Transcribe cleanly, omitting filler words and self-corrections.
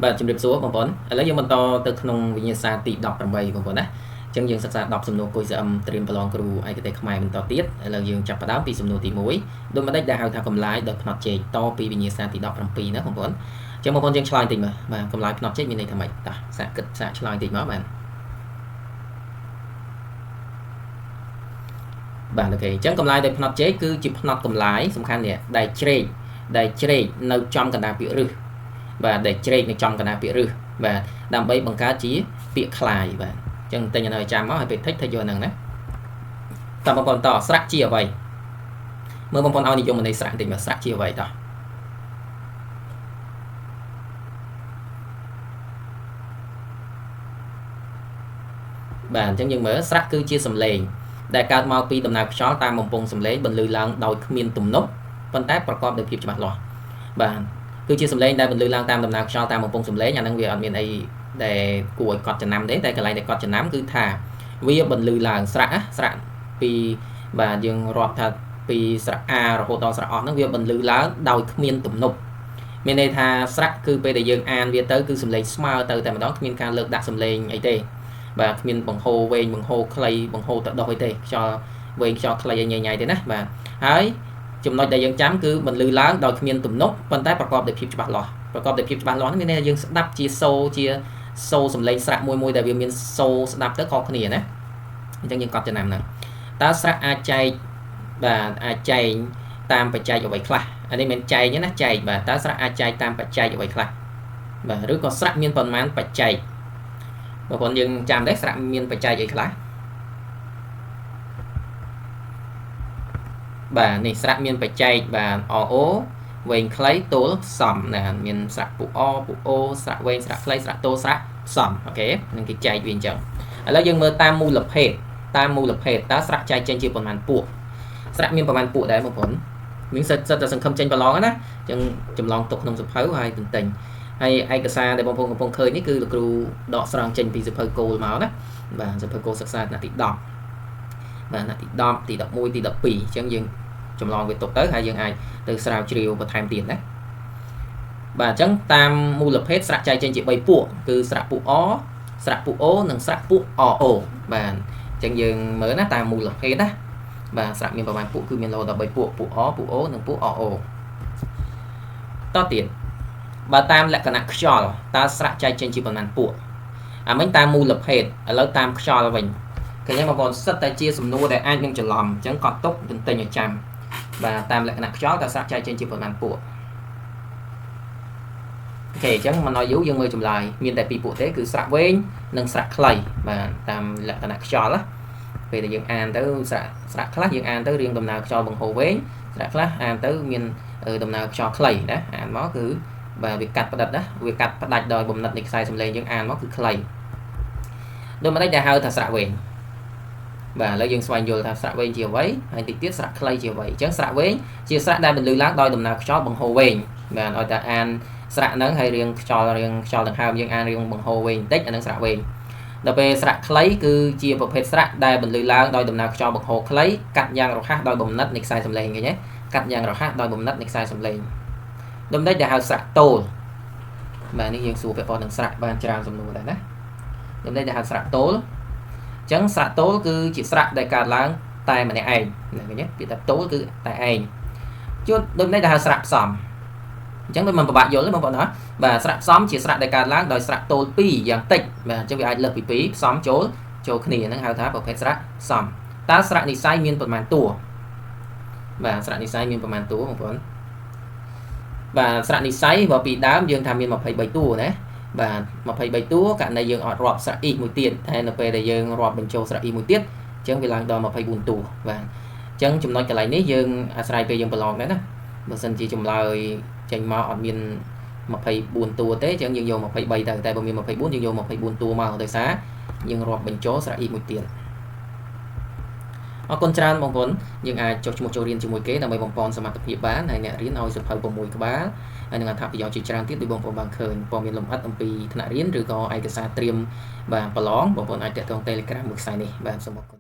បាទជំរាបសួរបងប្អូនឥឡូវយើងបន្តទៅក្នុងវិញ្ញាសាទី18បងប្អូនណាអញ្ចឹងយើងសិក្សា10សំណួរគុយ CM ត្រៀមប្រឡងគ្រូឯកទេសខ្មែរបន្តទៀតឥឡូវយើងចាប់ផ្ដើមពីសំណួរទី1ដូចម្ដេចដែលហៅថាកម្លាយដោយផ្នត់ជែកតពីវិញ្ញាសាទី17ណាបងប្អូនអញ្ចឹងបងប្អូនយើងឆ្លើយតិចមើលបាទកម្លាយផ្នត់ជែកមានន័យថាម៉េចតោះសាកគិតសាកឆ្លើយតិចមកបាទបាទអូខេអញ្ចឹងកម្លាយដោយផ្នត់ជែកគឺជាផ្នត់កម្លាយសំខាន់នេះដែលជ្រែកនៅចំកណ្ដាលពាក្យរឹសបាទដែលជ្រែកនៅចំកណ្ដាលពាក្យរឹសបាទដើម្បីបង្កើតជាពាក្យคล้ายបាទអញ្ចឹងទិញឲ្យចាំមកឲ្យពេលតិចយកហ្នឹងណាតើបងប្អូនតស្រៈជាអ្វីមើលបងប្អូនឲ្យនិយមន័យស្រៈបន្តិចមកស្រៈជាអ្វីតោះបាទអញ្ចឹងយើងមើលស្រៈគឺជាសំឡេងដែលកើតមកពីដំណើរខ្យល់តាមបំពង់សំឡេងបន្លឺឡើងដោយគ្មានទំនប់ប៉ុន្តែប្រកបដោយភាពច្បាស់លាស់បាទគឺជាសំឡេងដែលបន្លឺឡើងតាមដំណើរខ្យល់តាមបំពង់សំឡេងអាហ្នឹងវាអត់មានអីដែលគួរឲ្យកត់ចំណាំទេតែកន្លែងដែលកត់ចំណាំគឺថាវាបន្លឺឡើងស្រៈស្រៈពីបាទយើងរាប់ថាពីស្រៈ A រហូតដល់ស្រៈអស់ហ្នឹងវាបន្លឺឡើងដោយគ្មានទំនប់មានន័យថាស្រៈគឺពេលដែលយើងអានវាទៅគឺសំឡេងស្មើទៅតែម្ដងគ្មានការលើកដាក់សំឡេងអីទេបាទគ្មានបង្ហូរវែងបង្ហូរខ្លីបង្ហូរទៅដោះអីទេខ្យល់វែងខ្យល់ខ្លីអីញ៉ៃៗទេណាបាទហើយចំណុចដែលយើងចាំគឺបន្លឺឡើងដោយគ្មានទំនប់ប៉ុន្តែប្រកបដោយភាពច្បាស់លាស់ប្រកបដោយភាពច្បាស់លាស់ហ្នឹងមានន័យថាយើងស្ដាប់ជាសូជាសូសំឡេងស្រៈមួយៗដែលវាមានសូស្ដាប់ទៅខុសគ្នាណាអញ្ចឹងយើងកត់ចំណាំហ្នឹងតើស្រៈអាចចែកបាទអាចចែងតាមបច្ច័យអ្វីខ្លះអានេះមិនចែងទេណាចែកបាទតើស្រៈអាចចែកតាមបច្ច័យអ្វីខ្លះបាទឬក៏ស្រៈមានប៉ុន្មានបច្ច័យបងប្អូនយើងចាំដែរស្រៈមានបច្ច័យអីខ្លះបាទនេះស្រៈមានបច្ច័យបាទ OO វែងខ្លីទល់ផ្សំណាមានស្រៈពុអពុអូស្រៈវែងស្រៈខ្លីស្រៈទល់ស្រៈផ្សំអូខេនឹងគេចែកវាអញ្ចឹងឥឡូវយើងមើលតាមមូលភេទតាមមូលភេទតើស្រៈចែកចេញជាប៉ុន្មានពួកស្រៈមានប៉ុន្មានពួកដែរបងប្អូនមានសិតតែសង្ឃឹមចេញប្រឡងណាអញ្ចឹងចម្លងទុកក្នុងសភៅហើយទន្ទិញហើយឯកសារដែលបងប្អូនកំពុងឃើញនេះគឺលោកគ្រូដកស្រង់ចេញពីសភៅគោលមកណាបាទសភៅគោលសិក្សាថ្នាក់ទី10បាទថ្នាក់ទី10ទី11ទី12អញ្ចឹងយើងចម្លងវាទុកទៅហើយយើងអាចទៅស្រាវជ្រាវបន្ថែមទៀតណាបាទអញ្ចឹងតាមមូលភេទស្រៈចែកចេញជា3ពួកគឺស្រៈពួកអស្រៈពួកអូនិងស្រៈពួក OO បាទអញ្ចឹងយើងមើលណាតាមមូលភេទណាបាទស្រៈមានប្រមាណពួកគឺមានរហូតដល់3ពួកពួកអពួកអូនិងពួក OO តទៀតបើតាមលក្ខណៈខ្យល់តើស្រៈចែកចេញជាប៉ុន្មានពួកអាមិញតាមមូលភេទឥឡូវតាមខ្យល់វិញឃើញទេបងប្អូនសិតតែជាសំណួរដែលអាចនឹងច្រឡំអញ្ចឹងកត់ទុកទន្ទិញឲ្យចាំបាទតាមលក្ខណៈខ្យល់តើស្រៈចែកចេញជាប៉ុន្មានពួកអូខេអញ្ចឹងមិនឲ្យយូរយើងមើលចម្លើយមានតែពីរពួកទេគឺស្រៈវែងនិងស្រៈខ្លីបាទតាមលក្ខណៈខ្យល់ណាពេលដែលយើងអានទៅស្រៈខ្លះយើងអានទៅរៀងដំណើរខ្យល់បង្ហូរវែងស្រៈខ្លះអានទៅមានដំណើរខ្យល់ខ្លីណាអានមកគឺបាទវាកាត់ផ្ដិតណាវាកាត់ផ្ដាច់ដោយបំណិតនៃខ្សែសំឡេងយើងអានមកគឺខ្លីដូចម្ដេចដែលហៅថាស្រៈវែងបាទឥឡូវយើងស្វែងយល់ថាស្រៈវែងជាអ្វីហើយតិចទៀតស្រៈខ្លីជាអ្វីអញ្ចឹងស្រៈវែងជាស្រៈដែលបន្លឺឡើងដោយដំណើរខ្យល់បង្ហូរវែងបាទឲ្យតែអានស្រៈហ្នឹងហើយរៀងខ្យល់ដង្ហើមយើងអានរៀងបង្ហូរវែងបន្តិចអាហ្នឹងស្រៈវែងដល់ពេលស្រៈខ្លីគឺជាប្រភេទស្រៈដែលបន្លឺឡើងដោយដំណើរខ្យល់បង្ហូរខ្លីកាត់យ៉ាងរហ័សដោយបំណិតនៃខ្សែសំឡេងឃើញទេកាត់យ៉ាងរហ័សដោយបំណិតនៃខ្សែសំឡេងដូចម្ដេចដែលហៅស្រៈទោលបាទនេះយើងសួរពាក់ព័ន្ធនឹងស្រៈបានច្រើនសំណួរដែរណាដូចម្ដេចដែលហៅស្រៈទោលអញ្ចឹងស្រៈទោលគឺជាស្រៈដែលកើតឡើងតែម្នាក់ឯងឃើញទេពាក្យថាទោលគឺតែឯងជួនដូចម្ដេចដែលហៅស្រៈផ្សំអញ្ចឹងដូចមិនពិបាកយល់ទេបងប្អូនណាបាទស្រៈផ្សំជាស្រៈដែលកើតឡើងដោយស្រៈទោល2យ៉ាងតិចបាទអញ្ចឹងវាអាចលើសពី2ផ្សំចូលគ្នាហ្នឹងហៅថាប្រភេទស្រៈផ្សំតើស្រៈនិស័យមានប៉ុន្មានតួបាទស្រៈនិស័យមានប៉ុន្មានតួបងប្អូនបាទស្រៈនិស័យបើពីដើមយើងថាមាន23តួណាបាទ23តួករណីយើងអត់រាប់ស្រៈអ៊ីមួយទៀតតែនៅពេលដែលយើងរាប់បញ្ចូលស្រៈអ៊ីមួយទៀតអញ្ចឹងវាឡើងដល់24តួបាទអញ្ចឹងចំណុចកន្លែងនេះយើងអាស្រ័យពេលយើងប្រឡងដែរណាបើសិនជាចម្លើយចេញមកអត់មាន24តួទេអញ្ចឹងយើងយក23ទៅតែបើមាន24យើងយក24តួមកដោយសារយើងរាប់បញ្ចូលស្រៈអ៊ីមួយទៀតអរគុណច្រើនបងប្អូនយើងអាចចុះឈ្មោះចូលរៀនជាមួយគេដើម្បីបំពន់សមត្ថភាពបានហើយអ្នករៀនឲ្យសភៅ6ក្បាលហើយនឹងអត្ថប្រយោជន៍ជាច្រើនទៀតដូចបងប្អូនបានឃើញព័ត៌មានលម្អិតអំពីថ្នាក់រៀនឬក៏ឯកសារត្រៀមបាទប្រឡងបងប្អូនអាចតាក់ទង Telegram មួយខ្សែនេះបាទសូមអរគុណ